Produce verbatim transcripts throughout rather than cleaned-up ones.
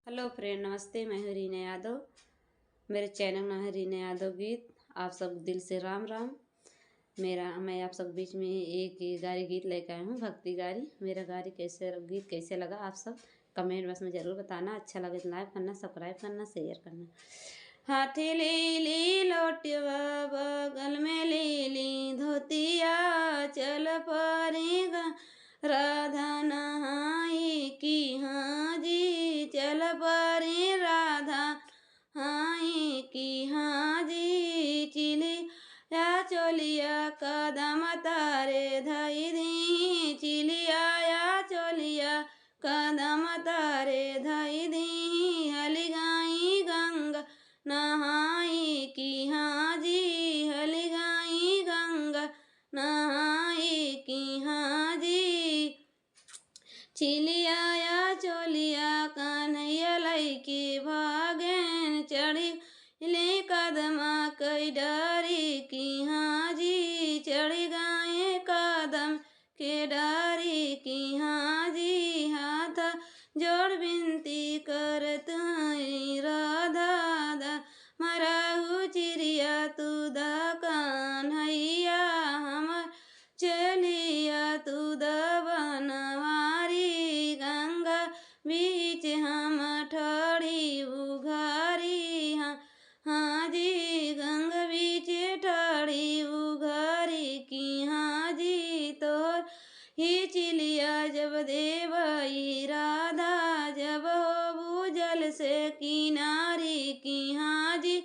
Hello friend, नमस्ते, मैं हूँ रीना यादव। मेरे channel नाम है रीना यादव गीत। आप सब दिल से राम राम। मेरा, मैं आप सब बीच में एक गारी गीत लेके आई हूँ, भक्ति गारी। मेरा गारी कैसे, गीत कैसे लगा, आप सब comment box में जरूर बताना। अच्छा लगे तो like करना, subscribe करना, share करना। हाथी लीली लोटवा, बगल में लीली धोतिया, चल परी ग-, राधा नहाई किहाँ जी, चल परी राधा नहाई किहाँ जी। चिलिया चोलिया कदम तरे धई दी, चिलिया या चोलिया कदम तरे धई दी। हलि गई गंगा नहाई किहाँ जी, हलि गई गंगा नहाई किहाँ जी। चिलिया या चोलिया कन्हैया लइके भागेन, चढ़ी ले कदमा कई डारी किहाँ जी, चढ़ी गए कदम के डारी किहाँ जी। हाथ जोड़ बिनती करत हई, राधा दा मराहू चिरिया तू दा कन्हैया, हमर चलिया तू दा बनवारी। गंगा बीच हम ठाड़ी उघारी, हाँ, हाँ जी, गंगा बीच ठाड़ी उघारी किहाँ जी। तोर ही चिलिया जब देबई राधा, जब होबू जल से किनारी किहाँ जी,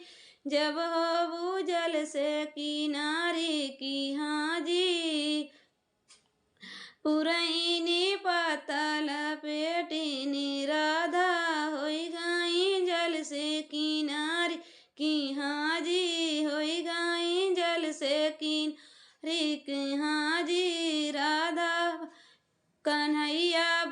जब होबू जल से किनारी किहाँ जी। पुरैनी पत्ता लपेटिनी राधा, होई गई जल से किनारी किहाँ जी, होई गई जल से किनारी किहाँ जी। राधा कन्हैया